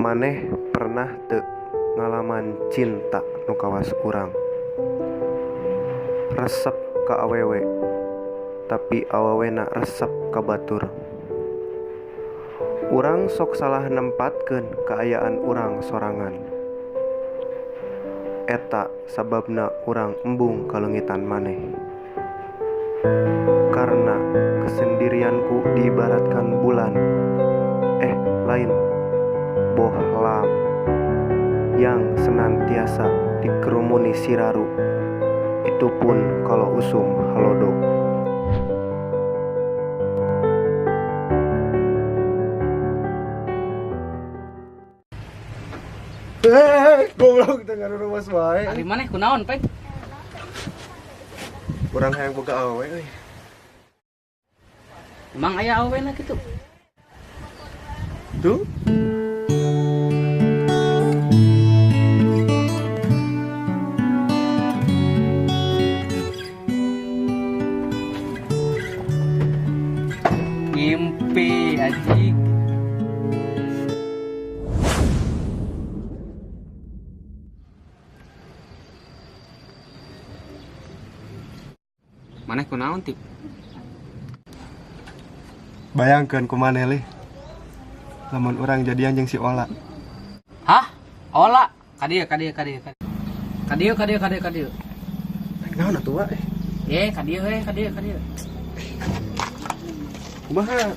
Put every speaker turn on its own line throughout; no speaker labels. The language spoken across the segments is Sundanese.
Maneh pernah teu ngalaman cinta nu kawas urang? Resep ka awewe, tapi awewena resep ka batur. Urang sok salah nempatkeun kaayaan urang sorangan. Eta sababna urang embung kaleungitan maneh. Karena kesendirianku diibaratkan bulan, lain, bohlam yang senantiasa dikerumuni siraru. Itu pun kalau usum halodo.
Goblok teh ngarurumas wae.
Ari maneh kunaon, Peng?
Urang hayang boga awewe euy.
Emang aya awewena kitu?
Tuh.
Ngimpi anjing.
Maneh kunaon tip?
Bayangkeun ku maneh lih. Lamun urang jadian jeung si Ola.
Hah? Ola? Ka dieu, ka dieu, ka dieu, ka dieu. Ka dieu, ka dieu, ka dieu, ka dieu.
Naon atuh wa?
Ka dieu we, ka dieu, ka dieu.
Kumaha?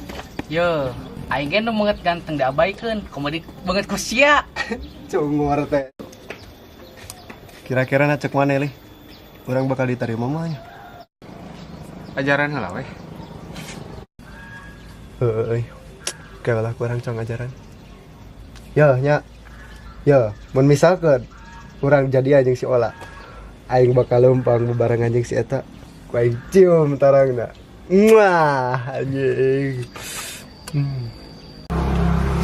Yo, aing ge nu meungeut ganteng diabaikeun, komo di beungeut ku sia.
Cungor teh. Kira-kira na cek maneh lih? Urang bakal diterima mah nya.
Ajaran heula weh.
Heueuh euy. Kalah ku urang cong ajaran. Ya nya. Ya, mun misalkeun urang jadi jeung si Ola, aing bakal leumpang bebarengan jeung si eta. Ku aing cium tarangna. Muah, anjing.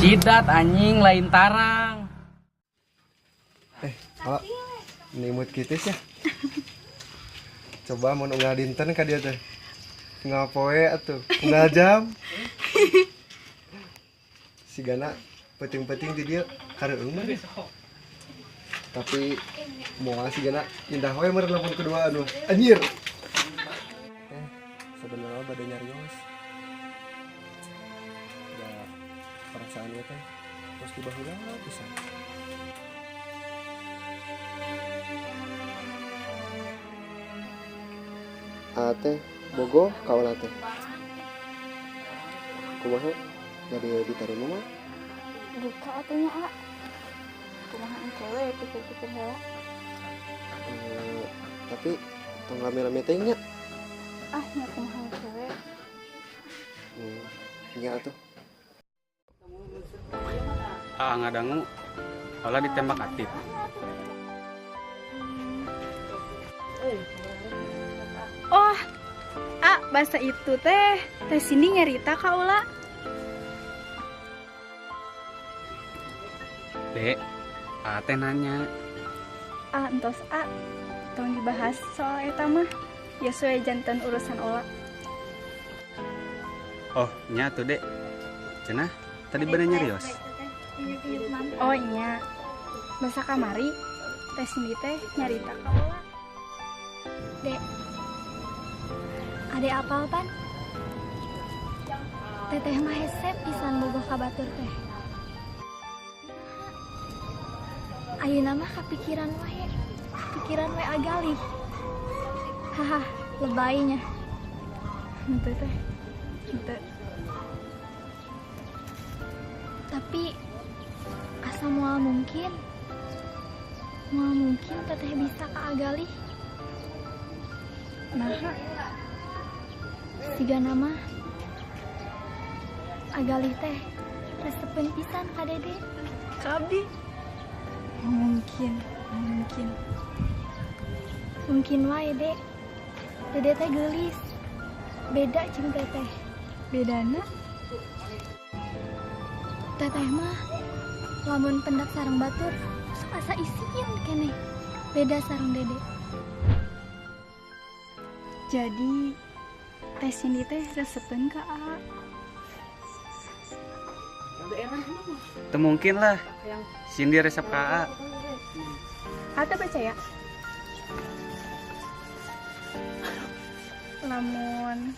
Jidat anjing lain tarang.
Ola, nimut kitu sih. Coba mun unggal dinten ka dieu teh. Unggal poe atuh, unggal jam. Sigana peuting-peuting di dieu kareueung mah. Tapi moal sigana indah we meureun lamun keduaan mah. Anjir. Sebenarnya bade nyarios. Da perasaan ieu teh tos di baheula pisan. Ate bogoh ka Ola teh. Kumaha? Jadi diterima mah?
Duka atunya, A. Kumaha engke we pikir-pikir heula.
Tapi tong rame-rame teh nya.
Ah, nya kumaha engke we.
Nya atuh.
Ah, ngadangu Ola ditembak aktif.
Oh, A, bahasa itu teh, teh sini nyarita ka Ola.
Dek, A teh nanya.
A, entos A, tong dibahas soal eta mah. Ya suwe jantan urusan Ola.
Oh, nya tuh Dek. Cenah, tadi bener nyarios.
Oh nya, basa kamari, teh Cindy teh nyarita ka Ola.
Dek, ade apal pan? Teteh mah hese pisan bogoh ka batur teh. Ayeuna mah kapikiran wae, pikiran we agalih. Haha, lebaynya.
Henteu teh, henteu.
Tapi asa moal mungkin. Moal mungkin teteh bisa ka agalih.
Naha?
Siga nama agalih teh resepeun pisan ka Dede.
Ka abdi? Mungkin, mungkin.
Mungkin wae, Dek. Dede teh geulis. Beda jeung teteh.
Bedana?
Teteh mah lamun pendak sareng batur sok asa isieun keneh. Beda sareng Dede.
Jadi teh Cindy teh resepeun ka A.
Teu mungkin lah. Cindy resep ka Aa.
Aa percaya? Lamun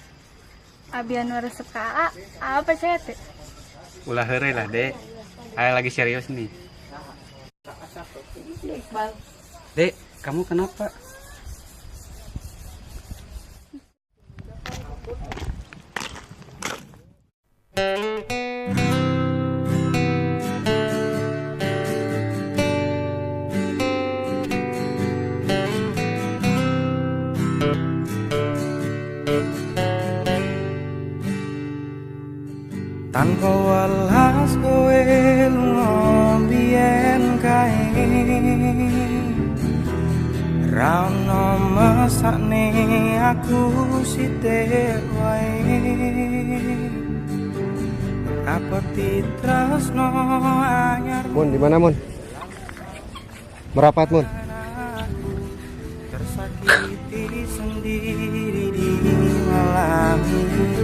abi anu resep ka Aa, Aa percaya teu?
Ulah heureuy lah, Dek. Aa lagi serius nih. Dek, kamu kenapa?
Tanpa welas kowe lunga biyen kae, ra ono mesakne aku sithik wae. Apa titresno anyar?
Mun, di mana Mun? Merapat Mun.
Tersakiti sendiri di malam ini.